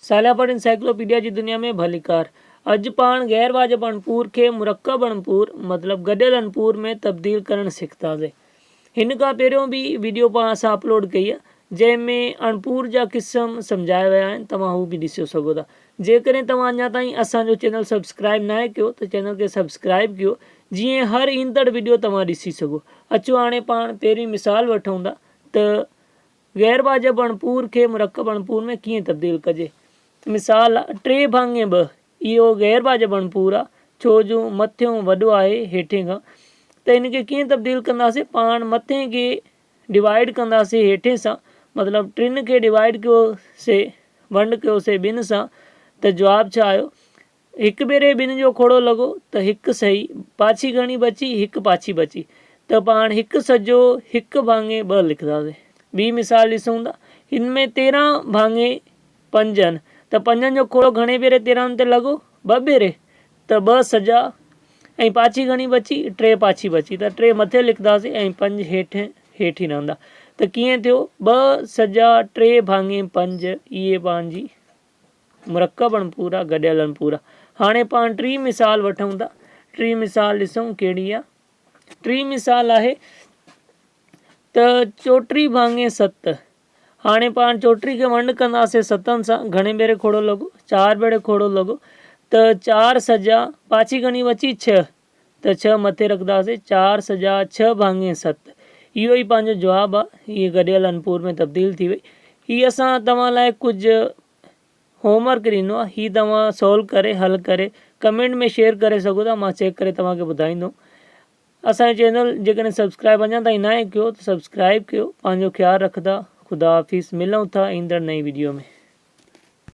سالياپڙ encyclopaedia جي دنيا ۾ ڀليڪار. اڄ پاڻ غير واجب اڻپور کي مرڪب اڻپور مطلب گڏيل اڻپور ۾ تبديل ڪرڻ سکنداسين. هن کان پهريون به وڊيو پاڻ اسان اپلوڊ ڪئي آهي جنهن ۾ اڻپور جا قسم سمجهايا ويا آهن توهان هو به ڏسي سگهو ٿا. جيڪڏهن توهان اڃا تائين اسان جو چينل سبسڪرائب ناهي ڪيو ته چينل کي سبسڪرائب ڪيو جيئن هر ايندڙ وڊيو توهان ڏسي سگهو. اچو هاڻي پاڻ پهرين مثال وٺون ٿا ته غير واجب اڻپور کي مرڪب اڻپور ۾ ڪيئن تبديل ڪجي؟ مثال، ٽي ڀاڱي ٻه، اهو غير واجب اڻپور آ، ڇو جو مٿيون وڏو آهي هيٺين کان، ته ان کي ڪيئن تبديل ڪنداسين؟ پاڻ مٿين کي ڊوائيڊ ڪنداسين هيٺين سان، مطلب ٽن کي ڊوائيڊ ڪيوسي، ونڊ ڪيوسي ٻن سان، ته جواب ڇا آيو؟ هڪ ڀيري ٻن جو کوڙو لڳو ته هڪ سهي پاڇي گهڻي بچي هڪ پاڇي بچي ته پاڻ هڪ سڄو هڪ ڀاڱي ٻه لکنداسين. ٻي مثال ڏسون ٿا هن ۾ 13 ڀاڱي پنج آهن ته پنجن جو کوڙو گهڻي ڀيري 13 تي لڳو ٻه ڀيري ته ٻه سڄا ۽ پاڇي گهڻي بچي ٽي پاڇي بچي ته ٽي مٿي لکنداسين ۽ پنج هيٺ هيٺ ئي رهندا ته ڪيئن ٿيو ٻه سڄا ٽي ڀاڱي پنج اهي پنهنجي مرڪب اڻپورا گڏيل اڻپورا. هاڻي پاڻ ٽين مثال وٺون ٿا. ٽين مثال ڏسون ڪهڙي آ. ٽين مثال آهي ته چوٽيهه ڀاڱي ست. هاڻي پاڻ چوٽيهه کي ونڊ ڪنداسين ستن سان. گهڻي ڀيري کوڙو لڳو؟ چار ڀيري کوڙو لڳو ته چار سڄا پاڇي گهڻي بچي؟ ڇهه. ته ڇهه مٿي رکنداسين. چار سڄا ڇهه ڀاڱي ست. اهو ئي پنهنجو جواب آ. هيء گڏيل انپور ۾ تبديل ٿي وئي. هي اسان توهان لاء ڪجهه هوم ورڪ ڏنو آ. هي توهان سولو ڪري حل ڪري ڪمينٽ ۾ شيئر ڪري سگهو ٿا. مان چيڪ ڪري توهان کي ٻڌائيندم. اسان جو چينل جيڪڏهن سبسڪرائب اڃا تائين ناهي ڪيو ته سبسڪرائب ڪيو. پنهنجو خيال رکندا. خدا حافظ. ملون ٿا ايندڙ نئين وڊيو ۾.